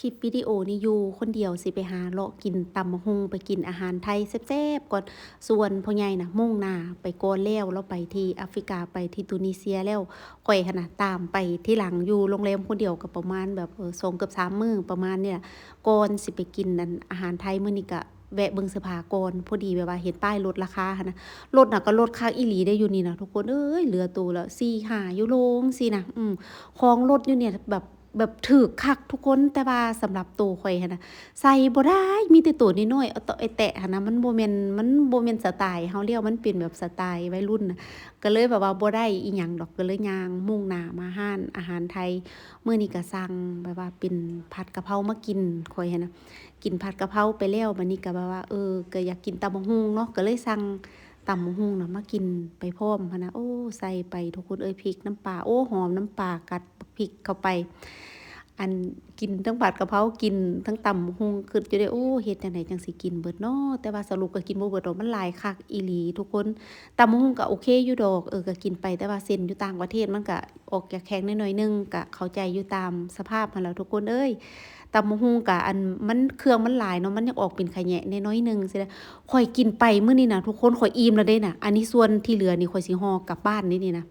ຄລິບວິດີໂອນີ້ຢູ່ຄົນດຽວ ຊິໄປຫາເລາະກິນຕຳບັກຫຸ່ງ ໄປກິນອາຫານໄທແຊບໆກ່ອນ. ສ່ວນພໍ່ໃຫຍ່ນະ ມຸ່ງໜ້າໄປກ່ອນແລ້ວ, ລາວໄປທີ່ອາຟຣິກາ ໄປທີ່ຕູນີເຊຍແລ້ວ. ຂ້ອຍຫັ້ນນະ ຕາມໄປທີຫຼັງ ຢູ່ໂຮງແຮມຄົນດຽວ ກໍປະມານແບບ ເອີ ສອງ ເກືອບສາມມື້ປະມານນີ້ລະ ກ່ອນຊິໄປກິນອັນອາຫານໄທ. ມື້ນີ້ກະແວະເບິ່ງເສື້ອຜ້າກ່ອນ ພໍດີແບບວ່າເຫັນປ້າຍລົດລາຄາຫັ້ນນະ. ລົດນະກໍລົດຄັກອີ່ຫຼີເດ້ຢູ່ນີ້ນະທຸກຄົນເອີຍ, ເຫຼືອໂຕລະສີ່ຫ້າຢູໂຣຈັ່ງຊີ້ນະ. ອືມ ຂອງລົດຢູ່ນີ້ແບບ ແບບຖືກຄັກທຸກຄົນ. ແຕ່ວ່າສຳລັບໂຕຂ້ອຍຫັ້ນນະ ໃສ່ບໍ່ໄດ້, ມີແຕ່ໂຕນ້ອຍໆ ເອົາເຕາະໄອ້ແຕະຫັ້ນນະ. ມັນບໍ່ແມ່ນ ມັນບໍ່ແມ່ນສະໄຕເຮົາແລ້ວ, ມັນເປັນແບບສະໄຕໄວລຸ້ນນະ. ກໍເລີຍແບບວ່າບໍ່ໄດ້ອີ່ຫຍັງດອກ, ກໍເລີຍຍ່າງມຸ່ງໜ້າມາຮ້ານອາຫານໄທ. ມື້ນີ້ກໍສັ່ງແບບວ່າເປັນຜັດກະເພົາມາກິນ ຂ້ອຍຫັ້ນນະ. ກິນຜັດກະເພົາໄປແລ້ວ ບາດນີ້ກໍແບບວ່າ ເອີ ກໍຢາກກິນຕຳບັກຫຸ່ງເນາະ, ກໍເລີຍສັ່ງຕຳບັກຫຸ່ງນະມາກິນໄປພ້ອມຫັ້ນນະ. ໂອ້ ໃສ່ໄປທຸກຄົນເອີຍ, ພິກ ນ້ຳປາ, ໂອ້ ຫອມນ້ຳປາ, ກັດບັກພິກເຂົ້າໄປ. ອັນ ກິນທັງຜັດກະເພົາ ກິນທັງຕຳບັກຫຸ່ງ, ຄິດຢູ່ເດ້ ໂອ້ ເຮັດຈັ່ງໃດຈັ່ງຊິກິນເບິດເນາະ. ແຕ່ວ່າສະຫຼຸບກໍກິນບໍ່ເບິດດອກ, ມັນຫຼາຍຄັກອີ່ຫຼີທຸກຄົນ. ຕຳບັກຫຸ່ງກໍໂອເຄຢູ່ດອກ, ເອີ ກໍກິນໄປ, ແຕ່ວ່າເສັ້ນຢູ່ຕ່າງປະເທດມັນກໍອອກຈາກແຂງໜ້ອຍໆໜຶ່ງ, ກໍເຂົ້າໃຈຢູ່ຕາມສະພາບຫັ້ນແຫຼະທຸກຄົນເອີຍ. ຕຳບັກຫຸ່ງກະ ອັນ ມັນ ເຄື່ອງມັນຫຼາຍເນາະ, ມັນຍັງອອກເປັນຂະແຍະໜ້ອຍໆໜຶ່ງຊີ້ນະ. ຂ້ອຍກິນໄປມື້ນີ້ນະທຸກຄົນ, ຂ້ອຍອີ່ມແລ້ວເດ້ນະ. ອັນນີ້ສ່ວນທີ່ເຫຼືອນີ້ ຂ້ອຍຊິຫໍ່ກັບບ້ານເດ້ນີ້ນະ.